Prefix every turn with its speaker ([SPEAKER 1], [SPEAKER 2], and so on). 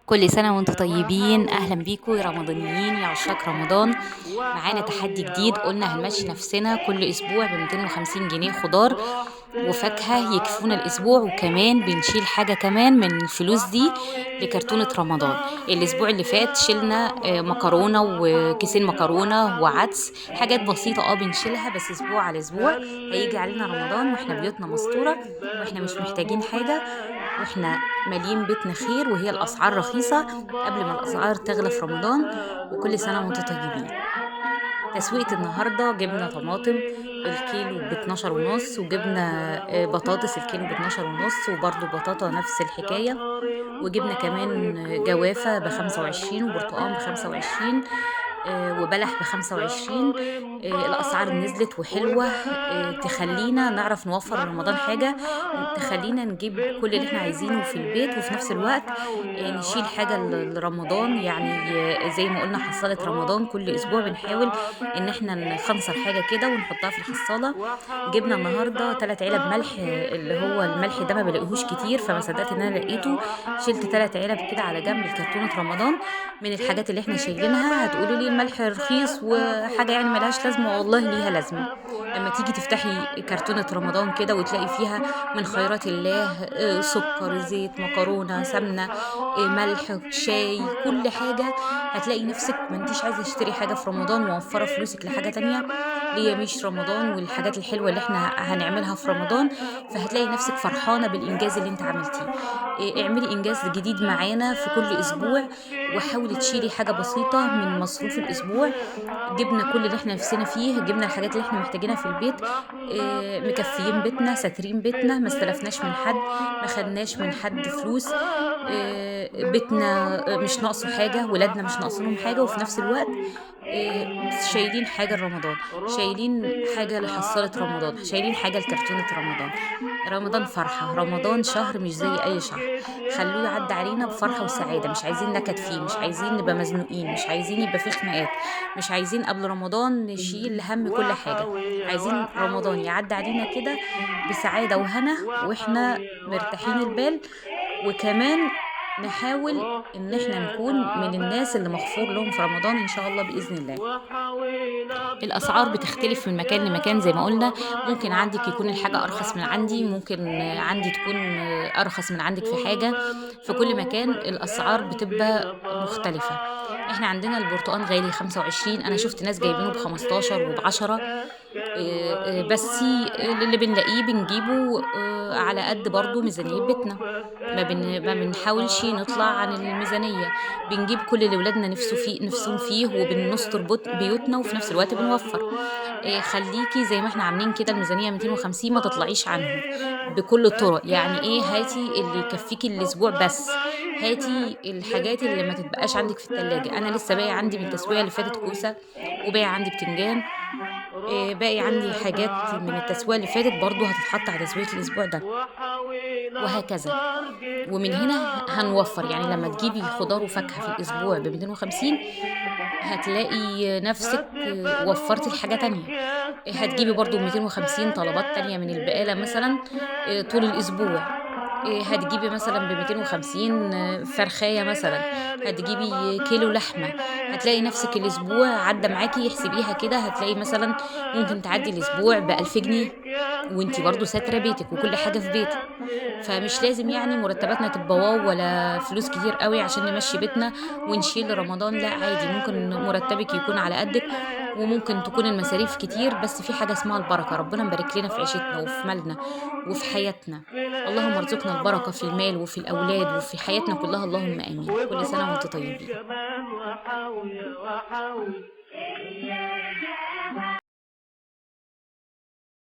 [SPEAKER 1] كل سنة وانتم طيبين. أهلا بيكم يا رمضانيين يا عشاق رمضان. معانا تحدي جديد، قلنا هنمشي نفسنا كل أسبوع ب 250 جنيه خضار وفاكهة يكفونا الأسبوع، وكمان بنشيل حاجة كمان من الفلوس دي لكرتونة رمضان. الأسبوع اللي فات شلنا مكرونة وكيسين مكرونة وعدس، حاجات بسيطة بنشيلها، بس أسبوع على أسبوع هيجي علينا رمضان واحنا بيوتنا مستورة واحنا مش محتاجين حاجة واحنا مالين بيتنا خير، وهي الأسعار رخيصة قبل ما الأسعار تغلى في رمضان. وكل سنة وانتم طيبين. تسويقة النهاردة جبنا طماطم الكيلو ب12.5، وجبنا بطاطس الكيلو ب12.5، وبرضو بطاطا نفس الحكاية، وجبنا كمان جوافة ب25 وبرتقان ب25 وبلح ب25. الأسعار نزلت وحلوة، تخلينا نعرف نوفر رمضان حاجة، تخلينا نجيب كل اللي احنا عايزينه في البيت، وفي نفس الوقت نشيل حاجة لرمضان. يعني زي ما قلنا حصالة رمضان كل أسبوع بنحاول إن احنا نخنصر حاجة كده ونحطها في الحصالة. جبنا النهاردة 3 علب ملح، اللي هو الملح ده ما بلاقيهوش كتير، فما صدقت إن أنا لقيته، شلت 3 علب كده على جنب لكرتونة رمضان. من الحاجات اللي احنا شايلينها. هتقولوا لي الملح رخيص وحاجة يعني ملهاش لازمة، والله ليها لازمة. لما تيجي تفتحي كرتونة رمضان كده وتلاقي فيها من خيرات الله سكر، زيت، مكرونة، سمنة، ملح، شاي، كل حاجة، هتلاقي نفسك ما انتيش عايزة تشتري حاجة في رمضان، وموفرة فلوسك لحاجة تانية ليه مش رمضان والحاجات الحلوة اللي احنا هنعملها في رمضان. فهتلاقي نفسك فرحانة بالإنجاز اللي انت عملتيه. اعملي إنجاز جديد معانا في كل أسبوع، وحاولي تشيلي حاجة بسيطة من مصروف الأسبوع. جبنا كل اللي احنا نفسنا فيه، جبنا الحاجات اللي احنا محتاجينها في البيت، مكفيين بيتنا، ساترين بيتنا، ما استلفناش من حد، ما خدناش من حد فلوس، بيتنا مش ناقصه حاجة، ولادنا مش ناقصينهم حاجة، وفي نفس الوقت شايلين حاجة لرمضان، شايلين حاجة لحصالة رمضان، شايلين حاجة لكرتونة رمضان. رمضان فرحة، رمضان شهر مش زي أي شهر، خلوه يعدي علينا بفرحة وسعادة. مش عايزين نكد فيه، مش عايزين نبقى مزنوقين، مش عايزين يبقى فيه خناقات، مش عايزين قبل رمضان نشيل هم كل حاجة. عايزين رمضان يعدي علينا كده بسعادة وهنا واحنا مرتاحين البال، وكمان نحاول ان احنا نكون من الناس اللي مغفور لهم في رمضان ان شاء الله باذن الله. الاسعار بتختلف من مكان لمكان زي ما قلنا، ممكن عندك يكون الحاجة ارخص من عندي، ممكن عندي تكون ارخص من عندك في حاجة. في كل مكان الاسعار بتبقى مختلفة. احنا عندنا البرتقان غالي 25، انا شفت ناس جايبينه ب15 وب10، بس اللي بنلاقيه بنجيبه على قد برضو ميزانية بيتنا، ما بنحاولش نطلع عن الميزانية، بنجيب كل اللي ولادنا نفسهم فيه، وبنستر بيوتنا، وفي نفس الوقت بنوفر. خليكي زي ما احنا عاملين كده، الميزانية 250 ما تطلعيش عنهم بكل الطرق. يعني ايه؟ هاتي اللي يكفيكي الاسبوع بس، هاتي الحاجات اللي ما تتبقاش عندك في التلاجة. انا لسه باقي عندي من التسوية اللي فاتت كوسة، وباقي عندي بتنجان، باقي عندي حاجات من التسوية اللي فاتت برضو هتتحط على تسوية الأسبوع ده، وهكذا. ومن هنا هنوفر. يعني لما تجيبي خضار وفاكهة في الأسبوع ب250 هتلاقي نفسك وفرتي لحاجة تانية. هتجيبي برضو 250 طلبات تانية من البقالة مثلا طول الأسبوع. هتجيبي مثلا ب250 فرخاية مثلا، هتجيبي كيلو لحمة، هتلاقي نفسك الأسبوع عدى معاكي. احسبيها كده، هتلاقي مثلا ممكن تعدي الأسبوع ب1000 جنيه، وانتي برضو ساترة بيتك وكل حاجة في بيتك. فمش لازم يعني مرتباتنا تبقى واو ولا فلوس كتير قوي عشان نمشي بيتنا ونشيل رمضان، لا عادي، ممكن مرتبك يكون على قدك، وممكن تكون المصاريف كتير، بس في حاجة اسمها البركة. ربنا مبارك لنا في عيشتنا وفي مالنا وفي حياتنا. اللهم ارزقنا البركة في المال وفي الأولاد وفي حياتنا كلها، اللهم آمين. كل سنة وانتم طيبين.